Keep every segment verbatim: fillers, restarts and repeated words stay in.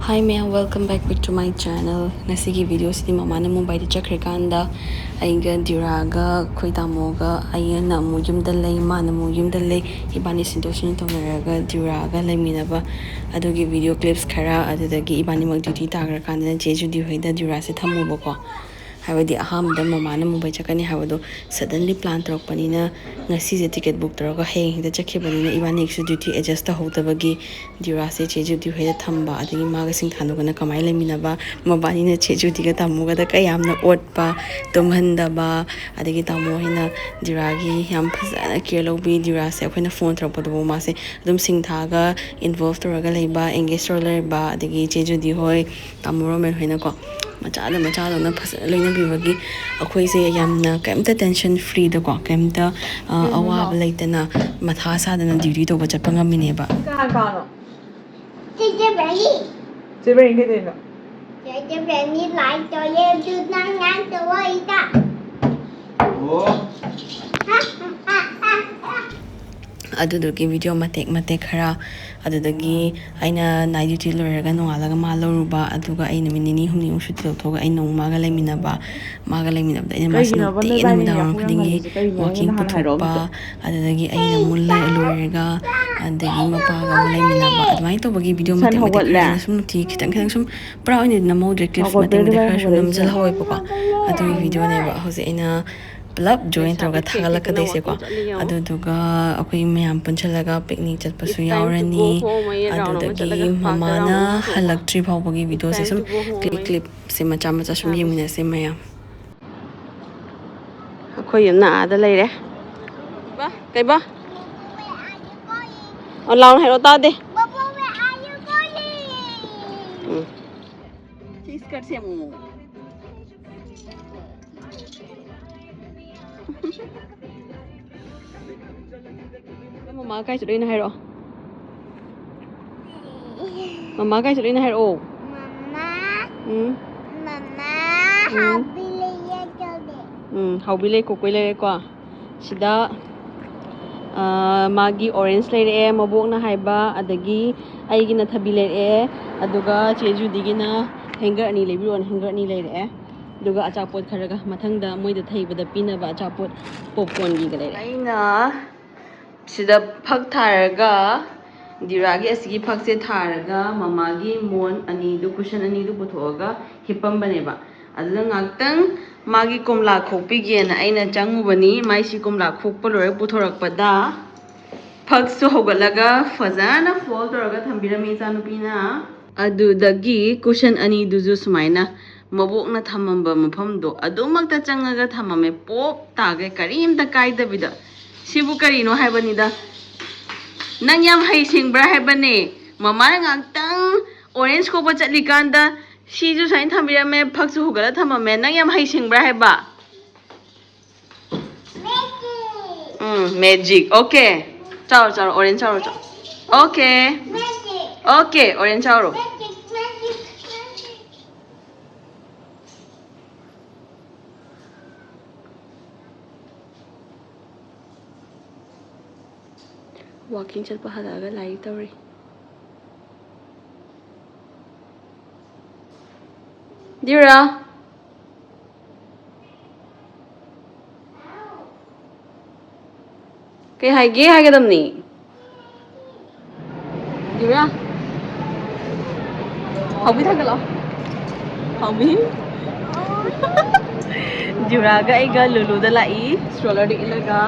Hi ꯃꯌꯥꯝ, welcome back to my channel. ꯉꯁꯤꯒꯤ ꯚꯤꯗꯤꯑꯣꯁꯤꯗꯤ ꯃꯃꯥꯅ ꯃꯨꯝꯕꯥꯏꯗ ꯆꯠꯈ꯭ꯔꯀꯥꯟꯗ ꯑꯩꯒ ꯗ꯭ꯌꯨꯔꯥꯒ ꯑꯩꯈꯣꯏ ꯇꯥꯃꯣꯒ, ꯑꯩꯅ ꯑꯃꯨꯛ ꯌꯨꯝꯗ ꯂꯩ, ꯃꯥꯅ ꯑꯃꯨꯛ ꯌꯨꯝꯗ ꯂꯩ, ꯏꯕꯥꯅꯤ ꯁꯤꯟꯗꯣꯛ ꯁꯤꯟꯖꯤꯟ ꯇꯧꯅꯔꯒ ꯗ꯭ꯌꯨꯔꯥꯒ ꯂꯩꯃꯤꯟꯅꯕ ꯑꯗꯨꯒꯤ ꯚꯤꯗꯤꯑꯣ ꯀ꯭ꯂꯤꯞꯁ ꯈꯔ, ꯑꯗꯨꯗꯒꯤ ꯏꯕꯥꯅꯤꯃꯛ ꯗ꯭ꯌꯨꯇꯤ ꯇꯥꯈ꯭ꯔꯀꯥꯟꯗꯅ ꯆꯦ ꯖꯨꯗꯤ ꯍꯣꯏꯗ ꯗ꯭ꯌꯨꯔꯥꯁꯦ ꯊꯝꯃꯨꯕꯀꯣ꯫ ꯍꯥꯏꯕꯗꯤ ꯑꯍꯥꯟꯕꯗ ꯃꯃꯥꯅ ꯃꯨꯝꯕꯥꯏ ꯆꯠꯀꯅꯤ ꯍꯥꯏꯕꯗꯣ suddenly plan ꯇꯧꯔꯛꯄꯅꯤꯅ, ꯉꯁꯤꯁꯦ ꯇꯤꯀꯦꯠ ꯕꯨꯛ ꯇꯧꯔꯒ ꯍꯌꯦꯡ ꯍꯦꯛꯇ ꯆꯠꯈꯤꯕꯅꯤꯅ, ꯏꯕꯥꯅꯤꯒꯤꯁꯨ ꯗ꯭ꯌꯨꯇꯤ ꯑꯦꯗꯖꯁ ꯇꯧꯍꯧꯗꯕꯒꯤ ꯗ꯭ꯌꯨꯔꯥꯁꯦ ꯆꯦ ꯖꯨꯗꯤ ꯍꯣꯏꯗ ꯊꯝꯕ, ꯑꯗꯒꯤ ꯃꯥꯒ ꯁꯤꯡꯊꯥꯅꯨꯒꯅ ꯀꯃꯥꯏꯅ ꯂꯩꯃꯤꯟꯅꯕ, ꯃꯕꯥꯅꯤꯅ ꯆꯦ ꯖꯨꯗꯤꯒ ꯇꯥꯃꯣꯒꯗ ꯀꯌꯥꯝꯅ ꯑꯣꯠꯄ, ꯇꯨꯝꯍꯟꯗꯕ, ꯑꯗꯒꯤ ꯇꯥꯃꯣ ꯍꯣꯏꯅ ꯗ꯭ꯌꯨꯔꯥꯒꯤ ꯌꯥꯝ ꯐꯖꯅ ꯀꯦꯌꯔ ꯂꯧꯕꯤ꯫ ꯗ꯭ꯌꯨꯔꯥꯁꯦ ꯑꯩꯈꯣꯏꯅ ꯐꯣꯟ ꯇꯧꯔꯛꯄꯗꯨꯕꯨ ꯃꯥꯁꯦ ꯑꯗꯨꯝ ꯁꯤꯡꯊꯥꯒ ꯏꯟꯚꯣꯜꯚ ꯇꯧꯔꯒ ꯂꯩꯕ, ꯑꯦꯡꯒꯦꯖ ꯇꯧꯔ ꯂꯩꯕ, ꯑꯗꯒꯤ ꯆꯦ ꯖꯨꯗꯤ ꯍꯣꯏ, ꯇꯥꯃꯣ ꯔꯣꯃꯦꯟ ꯍꯣꯏꯅꯀꯣ ꯃꯆꯥꯗ ꯃꯆꯥꯗꯧꯅ ꯐꯖꯅ ꯂꯣꯏꯅꯕꯤꯕꯒꯤ ꯑꯩꯈꯣꯏꯁꯦ ꯌꯥꯝꯅ ꯀꯩꯝꯇ ꯇꯦꯟꯁꯟ ꯐ꯭ꯔꯤꯗꯀꯣ, ꯀꯩꯝꯇ ꯑ, ꯑꯋꯥꯕ ꯂꯩꯇꯅ, ꯃꯊꯥ ꯁꯥꯗꯅ ꯗ꯭ꯌꯨꯇꯤ ꯇꯧꯕ ꯆꯠꯄ ꯉꯝꯃꯤꯅꯦꯕ꯫ ꯀꯅꯥ ꯀꯅꯥꯅꯣ? ꯆꯦ ꯖꯦꯕꯦꯅꯤ꯫ ꯆꯦ ꯕꯦꯅꯤ ꯀꯩꯗꯧꯔꯤꯅꯣ? ꯆꯦ ꯖꯦꯕꯦꯅꯤ ꯂꯥꯏ ꯇꯧꯌꯦ ꯑꯗꯨ ꯅꯪ ꯉꯥꯡ ꯇꯧꯋꯣ ꯏꯇꯥ꯫ ꯑꯣ꯫ ꯑꯗꯨꯗꯨꯒꯤ ꯚꯤꯗꯤꯑꯣ ꯃꯇꯦꯛ ꯃꯇꯦꯛ ꯈꯔ, ꯑꯗꯨꯗꯒꯤ ꯑꯩꯅ ꯅꯥꯏꯠ ꯗ꯭ꯌꯨꯇꯤ ꯂꯣꯏꯔꯒ ꯅꯣꯡꯉꯥꯜꯂꯒ ꯃꯥ ꯂꯧꯔꯨꯕ, ꯑꯗꯨꯒ ꯑꯩ ꯅꯨꯃꯤꯠ ꯅꯤꯅꯤ ꯍꯨꯝꯅꯤꯃꯨꯛ ꯁꯨꯇꯤ ꯂꯧꯊꯣꯛꯑꯒ ꯑꯩꯅ ꯑꯃꯨꯛ ꯃꯥꯒ ꯂꯩꯃꯤꯟꯅꯕ꯫ ꯃꯥꯒ ꯂꯩꯃꯤꯟꯅꯕꯗ ꯑꯩꯅ ꯃꯥꯁꯦ ꯀꯩꯒꯤꯅꯣꯕ ꯅꯨꯡꯇꯤꯒꯤ ꯅꯣꯏꯕꯥꯅꯤ ꯅꯨꯃꯤꯗꯥꯡ ꯌꯥꯝ ꯋꯥꯏꯔꯝ ꯈꯨꯗꯤꯡꯒꯤ ꯉꯜꯂꯤꯁꯦ? ꯀꯩꯒꯤꯅꯣ? ꯋꯥꯛꯀꯤꯡ ꯑꯩꯉꯣꯟꯗ ꯍꯥꯟꯅ ꯍꯥꯏꯔꯛꯑꯣ ꯑꯝꯇ꯫ ꯄꯨꯊꯣꯛꯄ, ꯑꯗꯨꯗꯒꯤ ꯑꯩꯅ ꯑꯃꯨꯛ ꯂꯩ-, ꯂꯣꯏꯔꯒ, ꯑꯗꯒꯤ ꯃꯄꯥꯒ ꯑꯃꯨꯛ ꯂꯩꯃꯤꯟꯅꯕ, ꯑꯗꯨꯃꯥꯏꯅ ꯇꯧꯕꯒꯤ ꯚꯤꯗꯤꯑꯣ ꯁꯟ ꯃꯇꯦꯛ ꯃꯇꯦꯛ ꯍꯧꯒꯠꯂꯦ? ꯈꯔ ꯑꯩꯅ ꯁꯨꯝ ꯅꯨꯡꯇꯤ ꯈꯤꯇꯪ ꯈꯤꯇꯪ ꯁꯨꯝ, ꯄꯨꯔꯥ ꯑꯣꯏꯅꯗꯤ ꯅꯝꯍꯧꯗ꯭ꯔꯦ, ꯀ꯭ꯂꯤꯞꯁ ꯃꯇꯦꯛ ꯃꯇꯦꯛ ꯈꯔ ꯁꯨꯝ ꯅꯝꯁꯤꯜꯍꯧꯋꯦꯕꯀꯣ꯫ ꯑꯗꯨꯒꯤ ꯚꯤꯗꯤꯑꯣꯅꯦꯕ ꯍꯧꯖꯤꯛ ꯑꯩꯅ ꯄꯨꯂꯞ ꯖꯣꯏꯟ ꯇꯧꯔꯒ ꯊꯥꯒꯠꯂꯛꯀꯗꯣꯏꯁꯦꯀꯣ꯫ ꯑꯗꯨꯗꯨꯒ ꯑꯩꯈꯣꯏ ꯃꯌꯥꯝ ꯄꯨꯟꯁꯤꯜꯂꯒ ꯄꯤꯛꯅꯤꯛ ꯆꯠꯄꯁꯨ ꯌꯥꯎꯔꯅꯤ꯫ ꯑꯗꯨꯗꯒꯤ ꯃꯃꯥꯅ ꯍꯜꯂꯛꯇ꯭ꯔꯤ ꯐꯥꯎꯕꯒꯤ ꯚꯤꯗꯤꯑꯣꯁꯦ ꯁꯨꯝ ꯀ꯭ꯂꯤꯞ ꯀ꯭ꯂꯤꯞꯁꯦ ꯃꯆꯥ ꯃꯆꯥ ꯁꯨꯝ ꯌꯦꯡꯃꯤꯟꯅꯁꯦ ꯃꯌꯥꯝ꯫ ꯑꯩꯈꯣꯏ ꯌꯨꯝꯅ ꯑꯥꯗ ꯂꯩꯔꯦ꯫ ꯀꯩꯕ? ꯀꯩꯕ? ꯑꯣ, ꯂꯥꯎꯅ ꯍꯥꯏꯔꯛꯑꯣ ꯇꯥꯗꯦ꯫ ꯎꯝ꯫ ꯁꯤ skirt ꯁꯦ ꯑꯃꯨꯛ ꯃꯃꯥ ꯀꯥꯏ ꯆꯠꯂꯨꯏꯅꯣ ꯍꯥꯏꯔꯛꯑꯣ꯫ ꯃꯃꯥ ꯀꯥꯏ ꯆꯠꯂꯨꯏꯅꯣ ꯍꯥꯏꯔꯛꯑꯣ꯫ ꯃꯃꯥ꯫ ꯎꯝ꯫ ꯃꯃꯥ, ꯎꯝ꯫ ꯍꯥꯎꯕꯤ ꯂꯩꯌꯦ ꯇꯧꯔꯦ꯫ ꯎꯝ, ꯍꯥꯎꯕꯤ ꯂꯩ, ꯀꯣꯀꯣꯏ ꯂꯩꯔꯦꯀꯣ꯫ ꯁꯤꯗ ꯑꯥ, ꯃꯥꯒꯤ orange ꯂꯩꯔꯛꯑꯦ, ꯃꯕꯣꯛꯅ ꯍꯥꯏꯕ, ꯑꯗꯒꯤ ꯑꯩꯒꯤꯅ ꯊꯕꯤ ꯂꯩꯔꯛꯑꯦ, ꯑꯗꯨꯒ ꯆꯦ ꯖꯨꯗꯤꯒꯤꯅ hanger ꯑꯅꯤ ꯂꯩꯕꯤꯔꯛꯑꯣꯅ hanger ꯑꯅꯤ ꯂꯩꯔꯛꯑꯦ꯫ ꯑꯗꯨꯒ ꯑꯆꯥꯄꯣꯠ ꯈꯔꯒ ꯃꯊꯪꯗ ꯃꯣꯏꯗ ꯊꯩꯕꯗ ꯄꯤꯅꯕ ꯑꯆꯥꯄꯣꯠ popcornꯒꯤꯒ ꯂꯩꯔꯛꯑꯦ꯫ ꯑꯩꯅ ꯁꯤꯗ ꯐꯛ ꯊꯥꯔꯒ, ꯗꯤꯔꯥꯒꯤ ꯑꯁꯤꯒꯤ ꯐꯛꯁꯦ ꯊꯥꯔꯒ, ꯃꯃꯥꯒꯤ ꯃꯣꯟ ꯑꯅꯤꯗꯨ, cushion ꯑꯅꯤꯗꯨ ꯄꯨꯊꯣꯛꯑꯒ ꯍꯤꯞꯄꯝꯕꯅꯦꯕ꯫ ꯑꯗꯨꯗ ꯉꯥꯛꯇꯪ ꯃꯥꯒꯤ ꯀꯣꯝꯂꯥ ꯈꯣꯛꯄꯤꯒꯦꯅ ꯑꯩꯅ ꯆꯪꯉꯨꯕꯅꯤ꯫ ꯃꯥꯏꯁꯤ ꯀꯣꯝꯂꯥ ꯈꯣꯛꯄ ꯂꯣꯏꯔ ꯄꯨꯊꯣꯔꯛꯄꯗ, ꯐꯛꯁꯨ ꯍꯧꯒꯠꯂꯒ ꯐꯖꯅ fold ꯇꯧꯔꯒ ꯊꯝꯕꯤꯔꯝꯃꯤ ꯏꯆꯥꯅꯨꯄꯤꯅ꯫ ꯑꯗꯨꯗꯒꯤ cushion ꯑꯅꯤꯗꯨꯁꯨ ꯁꯨꯃꯥꯏꯅ ꯃꯕꯣꯛꯅ ꯊꯝꯃꯝꯕ ꯃꯐꯝꯗꯣ ꯑꯗꯨꯃꯛꯇ ꯆꯪꯉꯒ ꯊꯝꯃꯝꯃꯦ, ꯄꯣꯞ ꯇꯥꯒꯩ, ꯀꯔꯤꯝꯇ ꯀꯥꯏꯗꯕꯤꯗ꯫ ꯁꯤꯕꯨ ꯀꯔꯤꯅꯣ ꯍꯥꯏꯕꯅꯤꯗ꯫ ꯅꯪ ꯌꯥꯝ ꯍꯩ ꯁꯤꯡꯕ꯭ꯔꯥ ꯍꯥꯏꯕꯅꯦ? ꯃꯃꯥꯅ ꯉꯥꯛꯇꯪ orange ꯈꯣꯛꯄ ꯆꯠꯂꯤꯀꯥꯟꯗ ꯁꯤꯁꯨ ꯁꯨꯃꯥꯏꯅ ꯊꯝꯕꯤꯔꯝꯃꯦ, ꯐꯛꯁꯨ ꯍꯨꯒꯠꯂ ꯊꯝꯃꯝꯃꯦ꯫ ꯅꯪ ꯌꯥꯝ ꯍꯩ ꯁꯤꯡꯕ꯭ꯔꯥ ꯍꯥꯏꯕ? ꯎꯝ, magic. Okay. ꯆꯥꯔꯣ, ꯆꯥꯔꯣ, orange ꯆꯥꯔꯣ, ꯆꯥꯔꯣ꯫ Okay. Okay, orange ꯆꯥꯔꯣ꯫ Walking ꯆꯠꯄ ꯍꯜꯂꯛꯑꯒ ꯂꯥꯏꯔꯤꯛ ꯇꯧꯔꯤ꯫ ꯗꯤꯔꯥ꯫ ꯀꯩ ꯍꯥꯏꯒꯦ ꯍꯥꯏꯒꯗꯕꯅꯤ? ꯗꯤꯔꯥ꯫ ꯍꯥꯎꯕꯤ ꯊꯥꯡꯒꯠꯂꯣ꯫ ꯍꯥꯎꯕꯤ꯫ ꯗꯤꯔꯥꯒ ꯑꯩꯒ ꯂꯨꯂꯨꯗ ꯂꯥꯛꯏ, stroller ꯗ ꯏꯜꯂꯒ꯫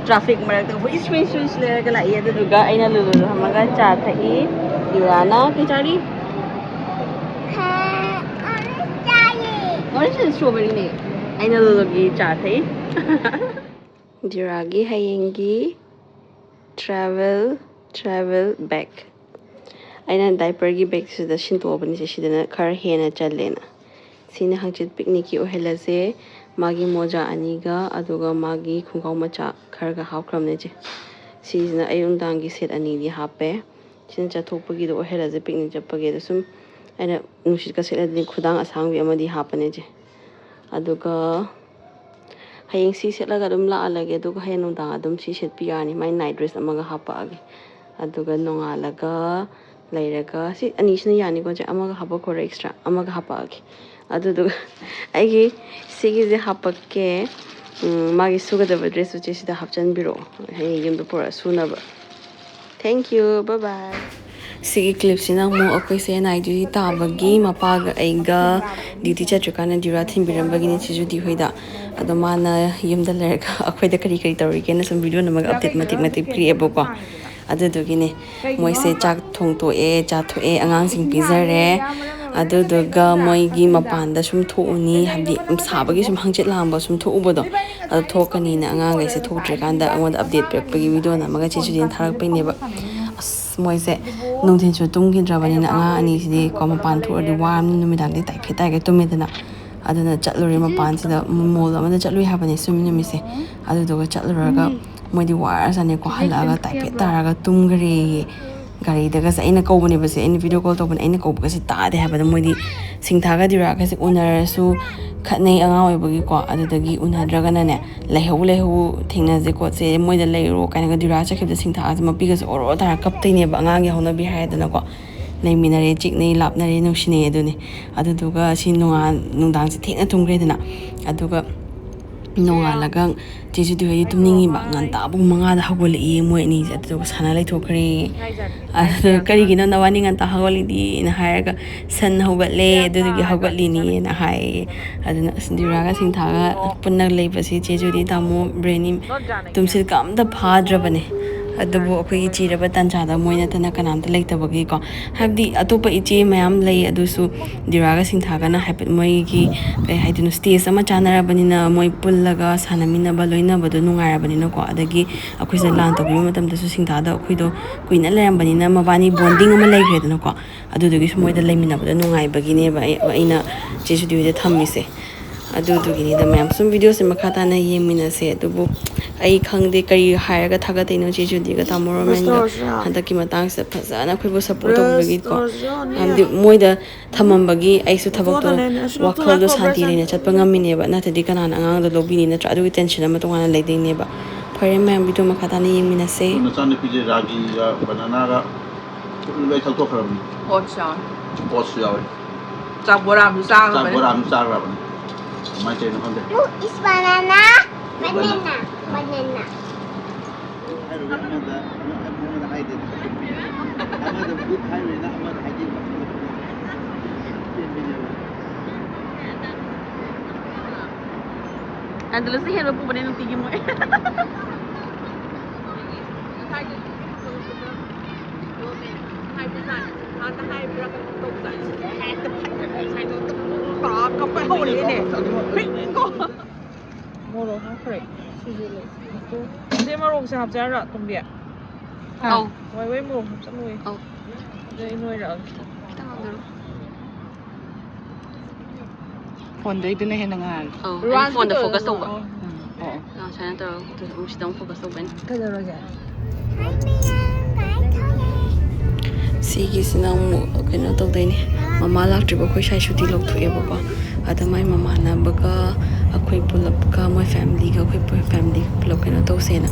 Traffic ꯃꯔꯛꯇ ꯍꯨꯏꯁ ꯍꯨꯏꯁ ꯍꯨꯏꯁ ꯂꯩꯔꯒ ꯂꯥꯛꯏ꯫ ꯑꯗꯨꯗꯨꯒ ꯑꯩꯅ ꯂꯨꯂꯨꯗ ꯐꯝꯃꯒ ꯆꯥ ꯊꯛꯏ꯫ ꯗꯤꯔꯥꯅ ꯀꯩ ꯆꯥꯔꯤ? Orange ꯅꯦ strawberry ꯅꯦ꯫ ꯑꯩꯅ ꯂꯨꯂꯨꯒꯤ ꯆꯥ ꯊꯛꯏ꯫ ꯗꯤꯔꯥꯒꯤ ꯍꯌꯦꯡꯒꯤ travel, travel bag꯫ ꯑꯩꯅ diaper ꯒꯤ bag ꯁꯤꯗ ꯁꯤꯟꯇꯣꯛꯑꯕꯅꯤꯁꯦ, ꯁꯤꯗꯅ ꯈꯔ ꯍꯦꯟꯅ ꯆꯜꯂꯦꯅ꯫ ꯁꯤꯅ ꯍꯪꯆꯤꯠ picnic ꯀꯤ ꯑꯣꯏꯍꯜꯂꯁꯦ꯫ ꯃꯥꯒꯤ ꯃꯣꯖꯥ ꯑꯅꯤꯒ, ꯑꯗꯨꯒ ꯃꯥꯒꯤ ꯈꯣꯡꯒ꯭ꯔꯥꯎ ꯃꯆꯥ ꯈꯔꯒ ꯍꯥꯞꯈ꯭ꯔꯕꯅꯦ ꯆꯦ꯫ ꯁꯤꯁꯤꯅ ꯑꯌꯨꯛ ꯅꯨꯡꯗꯥꯡꯒꯤ set ꯑꯅꯤꯗꯤ ꯍꯥꯞꯄꯦ꯫ ꯁꯤꯅ ꯆꯠꯊꯣꯛꯄꯒꯤꯗꯣ ꯑꯣꯏꯍꯜꯂꯁꯦ, picnic ꯆꯠꯄꯒꯤ꯫ ꯑꯗꯣ ꯁꯨꯝ ꯑꯩꯅ ꯅꯨꯡꯁꯤꯠꯀ ꯁꯤꯠꯂꯗꯤ ꯈꯨꯗꯥꯡ ꯑꯁꯥꯡꯕꯤ ꯑꯃꯗꯤ ꯍꯥꯞꯄꯅꯦ ꯆꯦ꯫ ꯑꯗꯨꯒ ꯍꯌꯦꯡ ꯁꯤ ꯁꯦꯠꯂꯒ ꯑꯗꯨꯝ ꯂꯥꯛꯍꯜꯂꯒꯦ, ꯑꯗꯨꯒ ꯍꯌꯦꯡ ꯅꯨꯡꯗꯥꯡ ꯑꯗꯨꯝ ꯁꯤ ꯁꯦꯠꯄꯤ ꯌꯥꯔꯅꯤ꯫ ꯃꯥꯏ night dress ꯑꯃꯒ ꯍꯥꯞꯄꯛꯑꯒꯦ꯫ ꯑꯗꯨꯒ ꯅꯣꯡꯉꯥꯜꯂꯒ ꯂꯩꯔꯒ ꯁꯤ ꯑꯅꯤꯁꯤꯅ ꯌꯥꯅꯤꯀꯣ ꯆꯦ? ꯑꯃꯒ ꯍꯥꯞꯄꯛꯈꯣꯔꯥ, extra ꯑꯃꯒ ꯍꯥꯞꯄꯛꯑꯒꯦ꯫ ꯑꯗꯨꯗꯨꯒ ꯑꯩꯒꯤ ꯁꯤꯒꯤꯁꯦ ꯍꯥꯞꯄꯛꯀꯦ꯫ ꯎꯝ, ꯃꯥꯒꯤ ꯁꯨꯒꯗꯕ dress ꯁꯨ ꯆꯦ ꯁꯤꯗ ꯍꯥꯞꯆꯤꯟꯕꯤꯔꯛꯑꯣ, ꯍꯌꯦꯡ ꯌꯨꯝꯗ ꯄꯨꯔꯛꯑ ꯁꯨꯅꯕ꯫ Thank you, bye bye꯫ ꯁꯤꯒꯤ clip ꯁꯤꯅ ꯑꯃꯨꯛ ꯑꯩꯈꯣꯏꯁꯦ night duty ꯇꯥꯕꯒꯤ ꯃꯄꯥꯒ ꯑꯩꯒ duty ꯆꯠꯇ꯭ꯔꯤꯀꯥꯟꯗ ꯗꯤꯔꯥ ꯊꯤꯟꯕꯤꯔꯝꯕꯒꯤꯅꯦ ꯆꯦ ꯖꯨꯗꯤ ꯍꯣꯏꯗ꯫ ꯑꯗꯣ ꯃꯥꯅ ꯌꯨꯝꯗ ꯂꯩꯔꯒ ꯑꯩꯈꯣꯏꯗ ꯀꯔꯤ ꯀꯔꯤ ꯇꯧꯔꯤꯒꯦꯅ ꯁꯨꯝ video ꯅꯝꯃꯒ update ꯃꯇꯦꯛ ꯃꯇꯦꯛ ꯄꯤꯔꯛꯑꯦꯕꯀꯣ꯫ ꯑꯗꯨꯗꯨꯒꯤꯅꯦ꯫ ꯃꯣꯏꯁꯦ ꯆꯥꯛ ꯊꯣꯡꯇꯣꯛꯑꯦ, ꯆꯥꯊꯣꯛꯑꯦ, ꯑꯉꯥꯡꯁꯤꯡ ꯄꯤꯖꯔꯦ꯫ ꯑꯗꯨꯗꯨꯒ ꯃꯣꯏꯒꯤ ꯃꯄꯥꯟꯗ ꯁꯨꯝ ꯊꯣꯛꯎꯅꯤ, ꯍꯥꯏꯕꯗꯤ ꯁꯥꯕꯒꯤ ꯁꯨꯝ ꯍꯪꯆꯤꯠ ꯂꯥꯡꯕ ꯁꯨꯝ ꯊꯣꯛꯎꯕꯗꯣ, ꯑꯗꯨ ꯊꯣꯛꯀꯅꯤꯅ ꯑꯉꯥꯡꯈꯩꯁꯦ ꯊꯣꯛꯇ꯭ꯔꯤꯀꯥꯟꯗ ꯑꯩꯉꯣꯟꯗ update ꯄꯤꯔꯛꯄꯒꯤ video ꯅꯝꯃꯒ ꯆꯦ ꯖꯨꯗꯤꯅ ꯊꯥꯔꯛꯄꯩꯅꯦꯕ꯫ ꯑꯁ, ꯃꯣꯏꯁꯦ ꯅꯨꯡꯊꯤꯜꯁꯨ ꯇꯨꯝꯈꯤꯗ꯭ꯔꯕꯅꯤꯅ ꯑꯉꯥꯡ ꯑꯅꯤꯁꯤꯗꯤ ꯀꯣ, ꯃꯄꯥꯟ ꯊꯣꯛꯑꯗꯤ ꯋꯥꯔꯕꯅꯤꯅ ꯅꯨꯃꯤꯗꯥꯡꯗꯤ ꯇꯥꯏꯐꯦꯠ ꯇꯥꯏꯒꯩ ꯇꯨꯝꯃꯦꯗꯅ꯫ ꯑꯗꯨꯅ ꯆꯠꯂꯨꯔꯦ ꯃꯄꯥꯟꯁꯤꯗ, mall ꯑꯃꯗ ꯆꯠꯂꯨꯏ ꯍꯥꯏꯕꯅꯦ ꯁꯨꯝ ꯅꯨꯃꯤꯠꯁꯦ꯫ ꯑꯗꯨꯗꯨꯒ ꯆꯠꯂꯨꯔꯒ ꯃꯣꯏꯗꯤ ꯋꯥꯔꯖꯥꯠꯅꯦꯀꯣ, ꯍꯜꯂꯛꯑꯒ ꯇꯥꯏꯐꯦꯠ ꯇꯥꯔꯒ ꯇꯨꯝꯈ꯭ꯔꯦꯌꯦ꯫ ꯒꯥꯔꯤꯗꯒꯁꯦ ꯑꯩꯅ ꯀꯧꯕꯅꯦꯕꯁꯦ, ꯑꯩꯅ video call ꯇꯧꯕꯅꯦ, ꯑꯩꯅ ꯀꯧꯕꯒꯁꯦ ꯇꯥꯗꯦ ꯍꯥꯏꯕꯗ ꯃꯣꯏꯗꯤ ꯁꯤꯡꯊꯥꯒ ꯗꯤꯔꯥꯒꯁꯦ ꯎꯅꯔꯁꯨ ꯈꯠꯅꯩ ꯑꯉꯥꯡ ꯑꯣꯏꯕꯒꯤꯀꯣ꯫ ꯑꯗꯨꯗꯒꯤ ꯎꯅꯗ꯭ꯔꯒꯅꯅꯦ, "ꯂꯩꯍꯧ ꯂꯩꯍꯧ, ꯊꯦꯡꯅꯁꯦ ꯈꯣꯠꯁꯦ, ꯃꯣꯏꯗ ꯂꯩꯔꯣ" ꯀꯥꯏꯅꯒ ꯗꯤꯔꯥ ꯆꯠꯈꯤꯕꯗ ꯁꯤꯡꯊꯥꯒꯁꯦ ꯃꯄꯤꯒꯁꯦ ꯑꯣꯔꯣ ꯇꯥꯔ ꯀꯞꯇꯣꯏꯅꯦꯕ, ꯑꯉꯥꯡꯒꯤ ꯍꯧꯅꯕꯤ ꯍꯥꯏꯔꯦꯗꯅꯀꯣ꯫ ꯂꯩꯃꯤꯟꯅꯔꯦ, ꯆꯤꯛꯅꯩ, ꯂꯥꯞꯅꯔꯦ, ꯅꯨꯡꯁꯤꯅꯩ ꯑꯗꯨꯅꯤ꯫ ꯑꯗꯨꯗꯨꯒ ꯁꯤ ꯅꯣꯡꯉꯥꯟ-, ꯅꯨꯡꯗꯥꯡꯁꯦ ꯊꯦꯡꯅ ꯇꯨꯝꯈ꯭ꯔꯦꯗꯅ꯫ ꯑꯗꯨꯒ ꯅꯣꯡꯉꯥꯜꯂꯒ ꯆꯦ ꯖꯨꯗꯤ ꯍꯣꯏꯗꯤ ꯇꯨꯝꯅꯤꯡꯉꯤꯕ, ꯉꯟꯇꯥ ꯄꯨꯡ ꯃꯉꯥꯗ ꯍꯧꯒꯠꯂꯛꯏ ꯃꯣꯏ ꯑꯅꯤꯁꯦ, ꯑꯗꯨꯗꯨꯒ ꯁꯥꯟꯅ ꯂꯩꯊꯣꯛꯈ꯭ꯔꯦ꯫ ꯑꯗꯨ "ꯀꯔꯤꯒꯤꯅꯣ ꯅꯕꯥꯅꯤ ꯉꯟꯇꯥ ꯍꯧꯒꯠꯂꯤꯗꯤꯅ?" ꯍꯥꯏꯔꯒ, "ꯁꯟ ꯍꯧꯒꯠꯂꯦ, ꯑꯗꯨꯗꯨꯒꯤ ꯍꯧꯒꯠꯂꯤꯅꯤꯅ" ꯍꯥꯏꯌꯦ꯫ ꯑꯗꯨꯅ ꯑꯁ, ꯗꯤꯔꯥꯒ ꯁꯤꯡꯊꯥꯒ ꯄꯨꯟꯅ ꯂꯩꯕꯁꯤ ꯆꯦ ꯖꯨꯗꯤ, ꯇꯥꯃꯣ ꯕ꯭ꯔꯦꯅꯤ ꯇꯨꯝꯁꯤꯠꯀ ꯑꯝꯇ ꯐꯥꯗ꯭ꯔꯕꯅꯦ꯫ ꯑꯗꯨꯕꯨ ꯑꯩꯈꯣꯏꯒꯤ ꯆꯤꯔꯕ ꯇꯥꯟꯖꯥꯗ ꯃꯣꯏ ꯅꯠꯇꯅ ꯀꯅꯥꯝꯇ ꯂꯩꯇꯕꯒꯤꯀꯣ, ꯍꯥꯏꯕꯗꯤ ꯑꯇꯣꯞꯄ ꯏꯆꯦ ꯃꯌꯥꯝ ꯂꯩ, ꯑꯗꯨꯁꯨ ꯗꯤꯔꯥꯒ ꯁꯤꯡꯊꯥꯒꯅ ꯍꯥꯏꯐꯦꯠ ꯃꯣꯏꯒꯤ, ꯀꯩ ꯍꯥꯏꯗꯣꯏꯅꯣ, stage ꯑꯃ ꯆꯥꯟꯅꯔꯕꯅꯤꯅ ꯃꯣꯏ ꯄꯨꯜꯂꯒ ꯁꯥꯟꯅꯃꯤꯟꯅꯕ ꯂꯣꯏꯅꯕꯗꯣ ꯅꯨꯡꯉꯥꯏꯔꯕꯅꯤꯅꯀꯣ꯫ ꯑꯗꯒꯤ ꯑꯩꯈꯣꯏꯁꯦ ꯂꯥꯟ ꯇꯧꯕꯤꯕ ꯃꯇꯝꯗꯁꯨ ꯁꯤꯡꯊꯥꯗ ꯑꯩꯈꯣꯏꯗꯣ ꯀꯨꯏꯅ ꯂꯩꯔꯝꯕꯅꯤꯅ ꯃꯕꯥꯅꯤ bonding ꯑꯃ ꯂꯩꯈ꯭ꯔꯦꯗꯅꯀꯣ꯫ ꯑꯗꯨꯗꯨꯒꯤꯁꯨ ꯃꯣꯏꯗ ꯂꯩꯃꯤꯟꯅꯕꯗ ꯅꯨꯡꯉꯥꯏꯕꯒꯤꯅꯦꯕ ꯑꯩ, ꯑꯩꯅ ꯆꯦ ꯖꯨꯗꯤ ꯍꯣꯏꯗ ꯊꯝꯃꯤꯁꯦ꯫ ꯑꯗꯨꯗꯨꯒꯤꯅꯤꯗ ꯃꯌꯥꯝ, ꯁꯨꯝ ꯚꯤꯗꯤꯑꯣꯁꯦ ꯃꯈꯥ ꯇꯥꯅ ꯌꯦꯡꯃꯤꯟꯅꯁꯦ꯫ ꯑꯗꯨꯕꯨ ꯑꯩ ꯈꯪꯗꯦ ꯀꯔꯤ ꯍꯥꯏꯔꯒ ꯊꯥꯒꯠꯇꯣꯏꯅꯣ ꯆꯦ ꯖꯨꯗꯤꯒ ꯇꯥꯃꯣ ꯔꯣꯃꯦꯟꯒ꯫ ꯍꯟꯗꯛꯀꯤ ꯃꯇꯥꯡꯁꯤꯗ ꯐꯖꯅ ꯑꯩꯈꯣꯏꯕꯨ ꯁꯞꯄꯣꯔꯠ ꯇꯧꯕꯤꯕꯒꯤꯀꯣ, ꯍꯥꯏꯕꯗꯤ ꯃꯣꯏꯗ ꯊꯝꯃꯝꯕꯒꯤ ꯑꯩꯁꯨ ꯊꯕꯛꯇꯣ, ꯋꯥꯈꯜꯗꯣ ꯁꯥꯟꯇꯤ ꯂꯩꯅ ꯆꯠꯄ ꯉꯝꯃꯤꯅꯦꯕ꯫ ꯅꯠꯇ꯭ꯔꯗꯤ ꯀꯅꯥꯅ ꯑꯉꯥꯡꯗꯣ ꯂꯧꯕꯤꯅꯤ, ꯅꯠꯇ꯭ꯔꯥ? ꯑꯗꯨꯒꯤ ꯇꯦꯟꯁꯟ ꯑꯃ ꯇꯣꯉꯥꯟꯅ ꯂꯩꯗꯣꯏꯅꯦꯕ꯫ ꯐꯔꯦ ꯃꯌꯥꯝ, ꯚꯤꯗꯤꯑꯣ ꯃꯈꯥ ꯇꯥꯅ ꯌꯦꯡꯃꯤꯟꯅꯁꯦ꯫ ꯃꯆꯥꯅꯨꯄꯤꯁꯦ ꯔꯥꯒꯤꯒ ꯕꯅꯥꯅꯥꯒ ꯂꯣꯏ ꯊꯛꯇꯣꯛꯈ꯭ꯔꯕꯅꯤ꯫ ꯑꯣꯠꯁ ꯌꯥꯎꯋꯦ꯫ ꯑꯣꯠꯁ ꯌꯥꯎꯋꯦ꯫ ꯆꯥꯛ ꯕꯣꯔꯥ ꯑꯃꯁꯨ ꯆꯥꯈ꯭ꯔꯕꯅꯦ꯫ ꯆꯥꯛ ꯕꯣꯔꯥ ꯑꯃꯁꯨ ꯆꯥꯈ꯭ꯔꯕꯅꯦ꯫ ꯀꯃꯥꯏꯅ ꯇꯧꯔꯤꯅꯣ ꯈꯪꯗꯦ꯫ Look, it's banana. Banana. Banana. ꯍꯥꯏꯔꯨꯔꯦ ꯑꯃꯗ, ꯑꯃꯗ ꯍꯥꯏꯗꯦ꯫ ꯑꯃꯗ good ꯍꯥꯏꯔꯨꯔꯦꯅ ꯑꯃꯗ ꯍꯥꯏꯗꯦꯕ꯫ ꯆꯦꯟꯕꯤꯅꯦꯕ꯫ ꯑꯗꯨꯂꯁꯨ ꯍꯦꯟꯕ ꯄꯨꯕꯅꯦ ꯅꯨꯡꯇꯤꯒꯤ ꯃꯣꯏ꯫ ꯉꯁꯥꯏꯗꯣ ꯍꯥꯏꯕꯖꯥꯠꯅꯤ꯫ ꯍꯥꯟꯅ ꯍꯥꯏꯕ꯭ꯔꯥ ꯀꯩꯅꯣ ꯇꯧꯕꯖꯥꯠꯅꯤ꯫ ꯍꯦꯛꯇ ꯁꯥꯏꯗꯣ ꯇꯥ ꯀꯞꯄ ꯍꯧꯔꯛꯑꯦꯅꯦ꯫ ꯃꯣꯔꯣꯛ ꯍꯥꯞꯈ꯭ꯔꯦ꯫ ꯁꯤꯁꯨ ꯂꯩ꯫ ꯑꯗꯩ ꯃꯣꯔꯣꯛꯁꯦ ꯍꯥꯞꯆꯔꯣ, ꯇꯣꯝꯕꯤ? ꯑꯧ꯫ ꯍꯣꯏ, ꯍꯣꯏ, ꯃꯣꯔꯣꯛ ꯍꯥꯞꯆꯜꯂꯣꯏ꯫ ꯑꯧ꯫ ꯑꯗꯩ ꯅꯣꯏꯔꯛꯑꯒꯦ꯫ ꯈꯤꯇꯪ ꯍꯥꯞꯆꯔꯣ꯫ ꯐꯣꯟꯗꯩꯗꯨꯅ ꯍꯦꯟꯅ ꯉꯥꯜꯂꯦ꯫ ꯑꯧ, ꯑꯩꯅ ꯐꯣꯟꯗ focus ꯇꯧꯕ꯫ ꯑꯣ, ꯑꯣ, ꯑꯣ꯫ ꯑꯥ, ꯁꯨꯃꯥꯏꯅ ꯇꯧꯔꯒ ꯑꯃꯨꯛ ꯁꯤꯗ ꯑꯃꯨꯛ focus ꯇꯧꯕꯅꯤ꯫ ꯀꯩꯗꯧꯔꯒꯦ? ꯁꯤꯒꯤꯁꯤꯅ ꯑꯃꯨꯛ ꯀꯩꯅꯣ ꯇꯧꯗꯣꯏꯅꯦ, ꯃꯃꯥ ꯂꯥꯛꯇ꯭ꯔꯤꯕ ꯑꯩꯈꯣꯏ ꯁ꯭ꯋꯥꯏ ꯁꯨꯇꯤ ꯂꯧꯊꯣꯛꯑꯦꯕꯀꯣ꯫ ꯑꯗ ꯃꯥꯏ ꯃꯃꯥꯟꯅꯕꯒ ꯑꯩꯈꯣꯏ ꯄꯨꯂꯞꯀ, ꯃꯣꯏ ꯐꯦꯃꯤꯂꯤꯒ ꯑꯩꯈꯣꯏ ꯄꯨ-, ꯐꯦꯃꯤꯂꯤ ꯄꯨꯂꯞ ꯀꯩꯅꯣ ꯇꯧꯁꯦꯅ,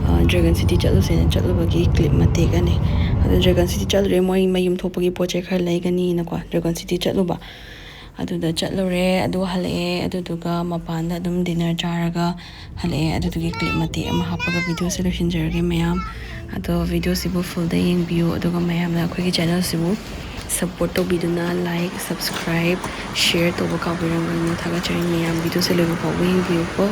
ꯑ, ꯗ꯭ꯔꯦꯒꯟ ꯁꯤꯇꯤ ꯆꯠꯂꯨꯁꯦꯅ ꯆꯠꯂꯨꯕꯒꯤ ꯀ꯭ꯂꯤꯞ ꯃꯇꯦꯛ ꯑꯅꯤ꯫ ꯑꯗꯣ ꯗ꯭ꯔꯦꯒꯟ ꯁꯤꯇꯤ ꯆꯠꯂꯨꯔꯦ, ꯃꯣꯏ ꯃꯌꯨꯝ ꯊꯣꯛꯄꯒꯤ ꯄꯣꯠ ꯆꯩ ꯈꯔ ꯂꯩꯒꯅꯤꯅꯀꯣ, ꯗ꯭ꯔꯦꯒꯟ ꯁꯤꯇꯤ ꯆꯠꯂꯨꯕ꯫ ꯑꯗꯨꯗ ꯆꯠꯂꯨꯔꯦ, ꯑꯗꯨ ꯍꯜꯂꯛꯑꯦ, ꯑꯗꯨꯗꯨꯒ ꯃꯄꯥꯟꯗ ꯑꯗꯨꯝ ꯗꯤꯅꯔ ꯆꯥꯔꯒ ꯍꯜꯂꯛꯑꯦ꯫ ꯑꯗꯨꯗꯨꯒꯤ ꯀ꯭ꯂꯤꯞ ꯃꯇꯦꯛ ꯑꯃ ꯍꯥꯞꯄꯒ ꯚꯤꯗꯤꯑꯣꯁꯦ ꯂꯣꯏꯁꯤꯟꯖꯔꯒꯦ ꯃꯌꯥꯝ꯫ ꯑꯗꯣ ꯚꯤꯗꯤꯑꯣꯁꯤꯕꯨ ꯐꯨꯜꯗ ꯌꯦꯡꯕꯤꯌꯨ, ꯑꯗꯨꯒ ꯃꯌꯥꯝꯅ ꯑꯩꯈꯣꯏꯒꯤ ꯆꯦꯅꯦꯜꯁꯤꯕꯨ ꯁꯞꯄꯣꯔꯠ ꯇꯧꯕꯤꯗꯨꯅ like, subscribe, share ꯇꯧꯕ ꯀꯥꯎꯕꯤꯔꯝꯒꯅꯨ꯫ ꯊꯥꯒꯠꯆꯔꯤ ꯃꯌꯥꯝ, ꯚꯤꯗꯤꯑꯣꯁꯦ ꯂꯣꯏꯕ ꯐꯥꯎꯕ ꯌꯦꯡꯕꯤꯌꯨꯀꯣ꯫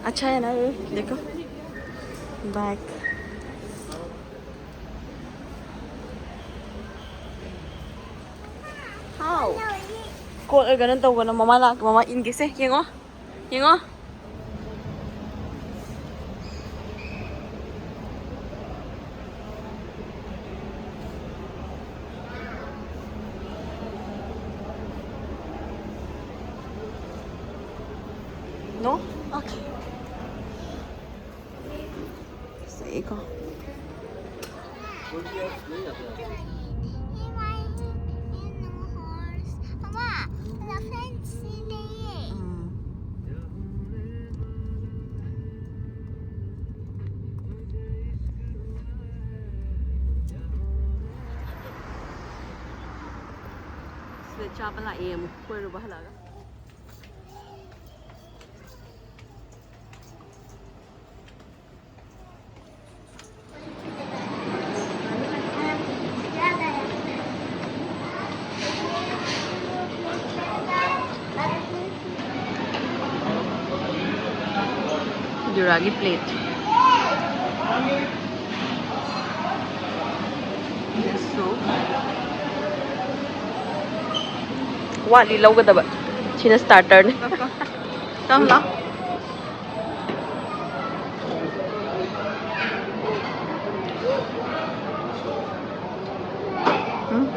अच्छा है ना ये? देखो, बैग। ꯍꯥꯎ꯫ ꯀꯣꯠ ꯑꯣꯏꯒꯅ ꯇꯧꯒꯅ ꯃꯃꯥ ꯂꯥꯛ-, ꯃꯃꯥ ꯏꯟꯒꯦꯁꯦ, ꯌꯦꯡꯉꯣ꯫ ꯌꯦꯡꯉꯣ꯫ No? Okay. ꯐꯖꯩꯀꯣ꯫ ꯎꯝ꯫ ꯁꯤꯗ ꯆꯥꯕ ꯂꯥꯛꯑꯦ ꯑꯃꯨꯛ ꯀꯣꯏꯔꯨꯕ ꯍꯜꯂꯛꯑꯒ꯫ ꯖꯨꯔꯥꯒꯤ plate꯫ ꯋꯥꯠꯂꯤ ꯂꯧꯒꯗꯕ꯫ ꯁꯤꯅ starterꯅꯤ꯫ ꯇꯝ ꯂꯥꯎ꯫ ꯎꯝ꯫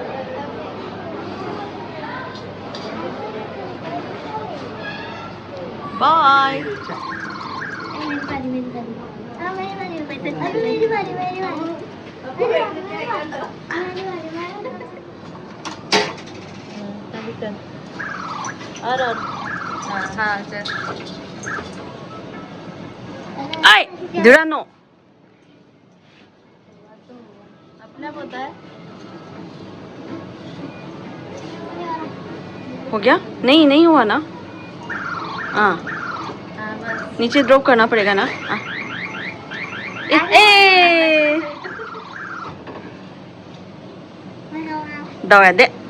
Bye. और, और। हाँ, हाँ, चल। आए, जुड़ा नो। अपना होता है। हो गया? नहीं, नहीं हुआ ना। हाँ। हाँ, बस। नीचे drop करना पड़ेगा ना। हाँ। ए, ए! ꯗꯥꯎ ꯌꯥꯗꯦ꯫